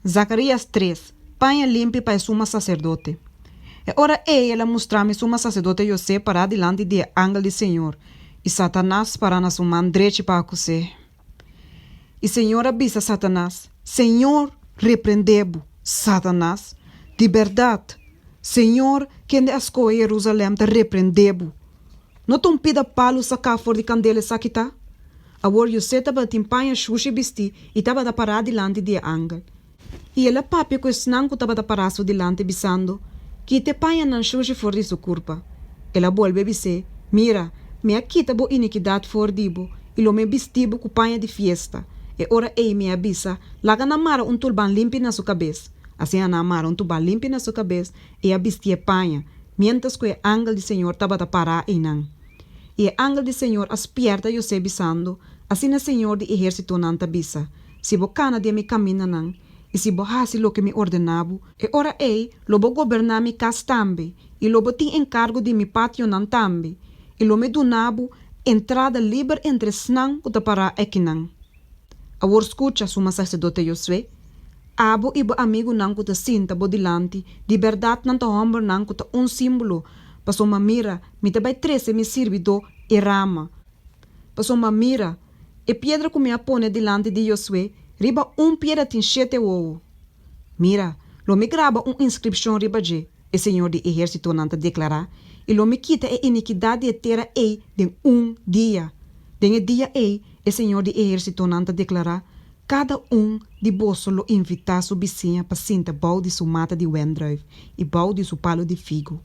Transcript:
Zakarías tres, Paña limpi pa e suma saserdote. E ora ei el a mustra mi suma saserdote José pará dilanti di e angel di señor, i Satanas pará na su man drechi pa akus'é. I señor a bisa Satanas, Señor reprendé bo, Satanas! Di bèrdat, señor, kende a skohe Jerusalèm, ta reprendé bo. No ta un pida palu saká for di kandel esaki ta? Awor José tabatin paña shushi bistí i tabata pará dilanti di e angel. I el a papia ku esnan ku tabata pará su dilanti, bisando, Kita e pañanan shushi for di su kurpa. El a bolbe bis'é, Mira, mi a kita bo inikidat for di bo, i lo mi bisti bo ku paña di fiesta. E ora ei mi a bisa, Laga nan mara un tulban limpi na su kabes. Asina nan a mara un tulban limpi na su kabes i a bistié paña, miéntras ku e angel di señor tabata pará einan. I e angel di señor a spièrta José, bisando, Asina señor di ehérsitonan ta bisa, Si bo kana den mi kamindanan, i si bo hasi loke mi ordená bo, e ora ei lo bo goberná mi kas tambe, i lo bo tin enkargo di mi pationan tambe, i lo mi duna bo entrada liber entre esnan ku ta pará ekinan. Awor skucha, suma saserdote Josué, abo i bo amigunan ku ta sinta bo dilanti, di bèrdat nan ta hòmbernan ku ta un símbolo, pasobra mira, mi ta bai trese mi sirbidó e rama, pasobra mira, e piedra ku mi a pone dilanti di Josué, riba un piedra tin shete wowo. Mira, lo mi graba un inskripshon riba dje, e Señor di ehérsitonan ta deklará, i lo mi kita e inikidat di e tera ei den un dia. Den e dia ei, e Señor di ehérsitonan ta deklará, kada un di boso lo invitá su bisiña pa sinta bou di su mata di wendrùif i bou di su palu di figu.